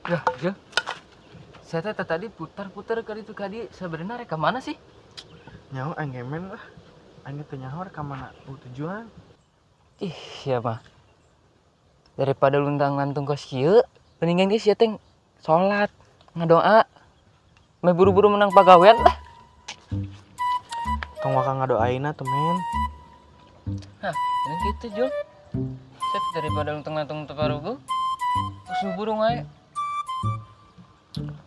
Ya, ya. Saya teh tadi putar-putar ke itu kadi sebenarnya rek ka mana sih? Nyaho aing gemen lah. Aing teh nyaho rek ka mana tujuan. Ih, ya mah. Daripada luntang-lantung kos kieu, mendingan geus sia teh salat, ngadoa. Meh buru-buru menang pagawean lah. Tong waka ngadoaina tuh men. Hah, ini gitu Jul. Saya daripada luntang-lantung teu paruguh, terus buru wae.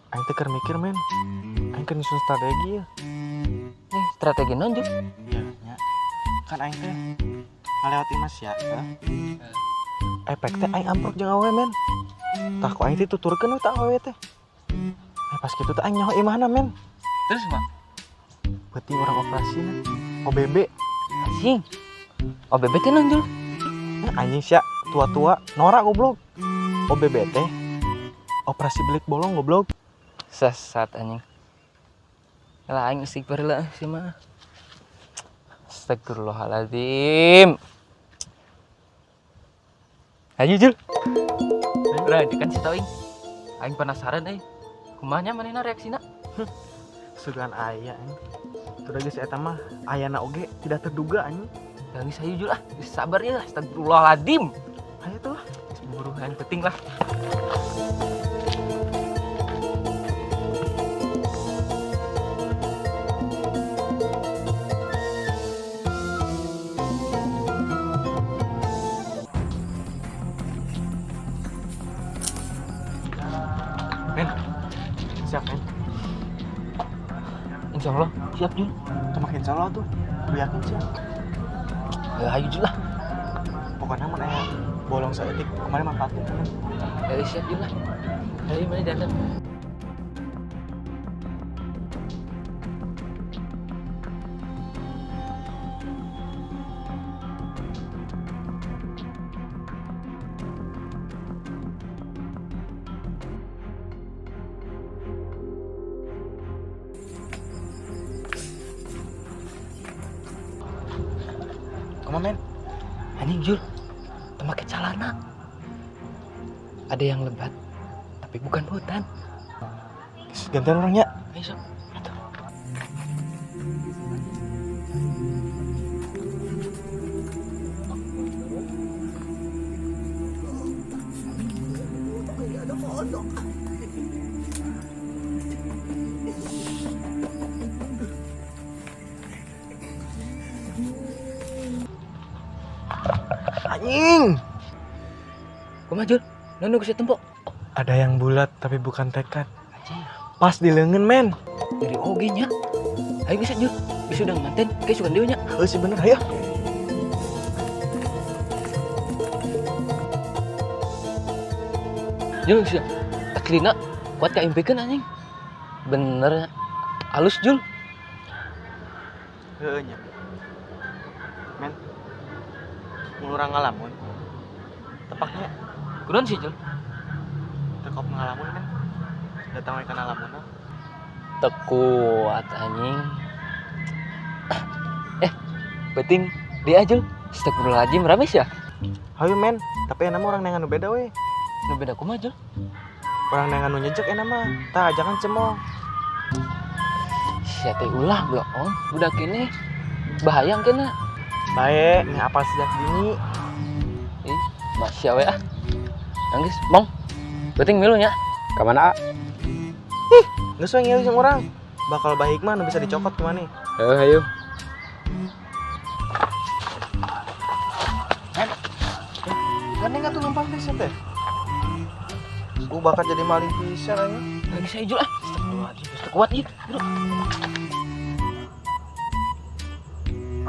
Aing teh keur mikir men. Aing keur nyusun strategi ya. Nih, strategi naon Jul? Iya, nya. Kan aing teh ngalewat imah sia, heh. Efek teh aing amprok jeung awewe men. Tah ku aing teh tuturkeun we tah awewe teh. Pas kitu teh aing nyaho imahna men. Terus mah? Beuti urang operasina. OBB. Anjing. OBB teh naon Jul? Anjing sia, tua-tua, norak goblok. OBB teh operasi belik bolong goblok. Sesat anjing. Lah aing istighfar lah sih mah. Astagfirullahaladzim. Ayo Jul. Udah kan si tauing. Aing penasaran euy. Kumaha nya manehna reaksina? Sugan aya anjing. Tuh geus eta mah ayana oge tidak terduga anjing. Nangis ayo Jul ah. Geus sabar ya, astagfirullahaladzim. Ayo tuh lah. Geus buru aing penting lah. Men, siap men. Insya Allah siap Jul. Tuh makin insya Allah tuh, udah yakin siap. Ya ayo Jul lah. Pokoknya mun aya bolong saeutik kemarin manfaatin men. Ya siap Jul lah. Ayo mana datang. Kumaha men? Anjing Jul, teu make calana. Ada yang lebat, tapi bukan hutan. Geus gantian orangnya. Ayo sok. Atuh. Anjing. Kumaha Jul? Nunu geus tempo. Ada yang bulat tapi bukan tekad. Anjing. Pas di leungeun men. Dari oge nya. Ayo bisa Jul. Bisa udah manten, kayak sugan deui nya. Heuh sih bener ayo. Jul bisa. Aslina kuat ka impekeun anjing. Bener halus Jul. Heuh nya. Men. Mun urang ngalamun. Tepaknya. Kunaon sih Jul? Tekop ngalamun kan. Datang we kana lamunna. Teu kuat anjing. Penting dia Jul. Astagfirullahaladzim rame sih ya. Hayu men, tapi enak mah urang neangan nu beda we. Nu beda kumaha Jul? Urang neangan nu nyejek enak mah. Tah ajakan cemong. Sia teh ulah bloon, budak ini bahaya kena. Bae, nih apal sejak dini. Ih, masya we ah. Nangis, mong. Penting milu nya. Ka mana, A? Ih, geus we ngilu jeung urang. Bakal baik mah nu bisa dicokot kumaha nih. Heuh, hayu. Gandeng atuh numpang teh sia teh. Gua bakal jadi maling pisan anjing. Nangis aja Jul ah. Astagfirullahaladzim, geus teu kuat ieu. Bro.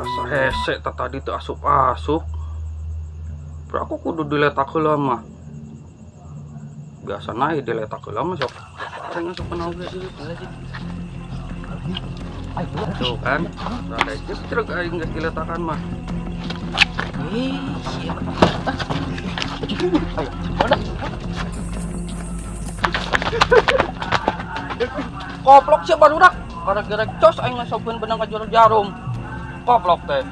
Asa hese tah tadi teu asup-asup. Bro, aku kudu diletak heula mah. Biasana ieu diletak heula mah sok. Bareng asup kana oge. Tuh kan, rada jetrek aing geus diletakan mah. Ih, siap. Ayo, mana? Koplok sih barudak. Gara-gara cos aing ngasopkeun benang ka jero jarum. Koplok teh.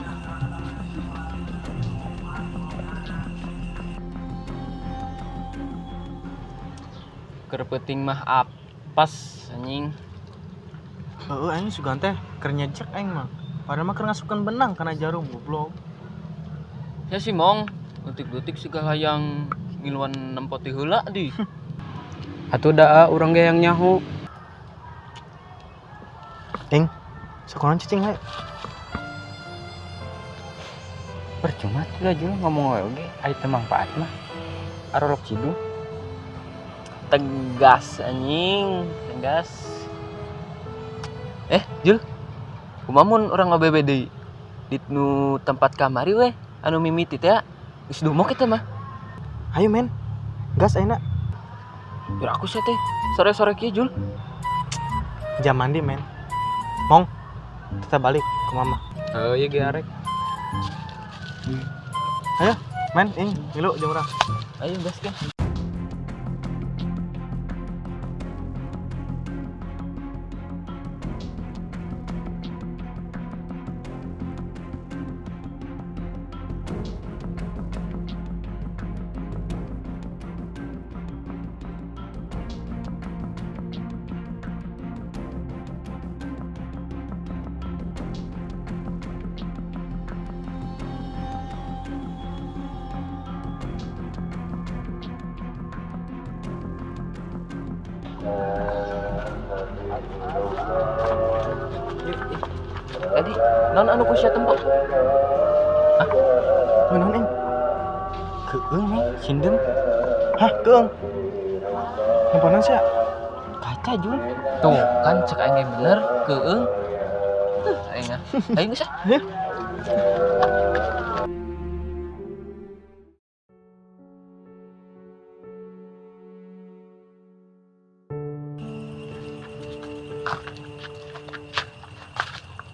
Keur peuting mah apes anjing. Heeh, aing sugan teh keur nyejek aing mah. Padahal mah keur ngasupkeun benang kana jarum goblok. Ya si Mong, detik-detik segala yang ngiluan nempo ti heula di. Atuh daa urang ge yang nyaho. Ing, sekolah cicing hae. Percuma tuh lah Jul ngomong wae oge, ari teu mangfaat mah. Arolok cidung. Tegas anjing, tegas. Jul. Kumaha mun urang OBB deui? Di nu tempat kamari weh, anu mimiti teh geus dumok eta mah. Hayu men. Gas ayeuna. Biar aku sih teh sore-sore kieu Jul. Jam mandi men. Mong, kita balik ke mama. Heuh, ieu ge arek. Ayo, men, ing, ngilu jeung urang. Ayo gas kan. Tadi non anu kusya tempo. Hah? Non ing. Keung nih, sinden. Hah, keung. Nemponan sia? Kaca Jul. Tuh kan cek aing bener, keung. Aing ah. Aing geus ah.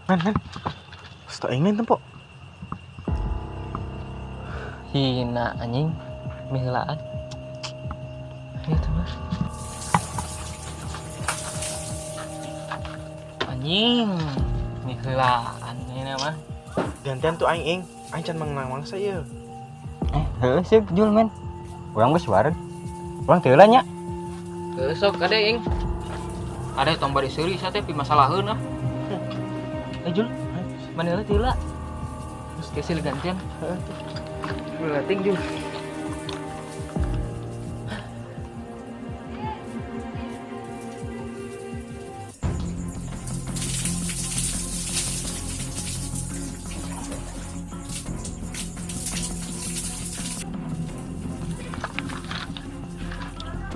Men, men. Sto aing lain tempo. Hina anjing, miheulaan. Itu mah. Anjing, miheulaan ini mah. Gantian tuh aing ing, aing can menang mangsa ieu. Heuh sih Jul men. Urang geus wareg. Urang teu heula nya. Heuh sok kade ing. Ade tong bari seuri sia teh pimasalaheun ah. Jul, mana heula teu heula? Terus kesil gantian. Heeh. Berarti Jul.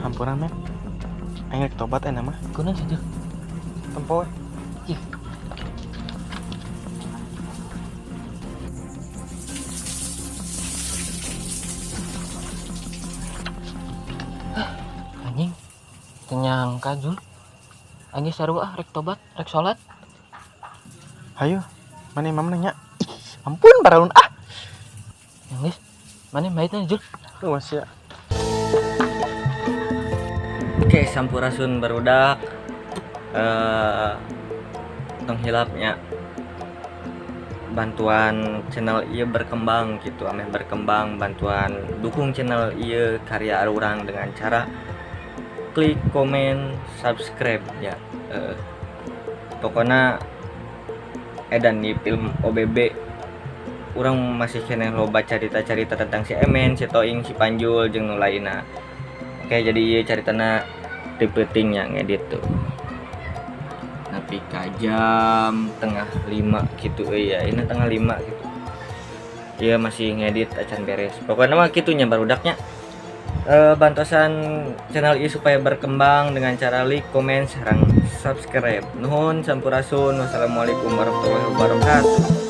Hampura men. Aing rek tobat enak mah. Kunaon sih Jul? Tempo we. Ih. Anjing, teu nyangka Jul. Anjing sarua ah rek tobat, rek salat. Hayu, mana imam nanya? Ih, ampun baralun ah. Yang geus, mana maitna Jul? Luas ya. Oke, sampurasun barudak. Tong hilapnya bantuan channel ieu berkembang gitu, ameh berkembang, bantuan dukung channel ieu karya urang dengan cara klik, komen, subscribe ya. Pokoknya edan di film OBB urang masih keneh loba carita-carita tentang si Emen, si Toing, si Panjul jeung nu lainna. Oke, jadi ieu caritana ti peuting nya ngedit tuh. Nepi ka jam 4:30 gitu euy ya. Ini 4:30 gitu. Ieu masih ngedit acan beres. Pokoknya mah kitu nya barudaknya. Bantosan channel ieu supaya berkembang dengan cara like, komen, sareng subscribe. Nuhun sampurasun. Wassalamualaikum warahmatullahi wabarakatuh.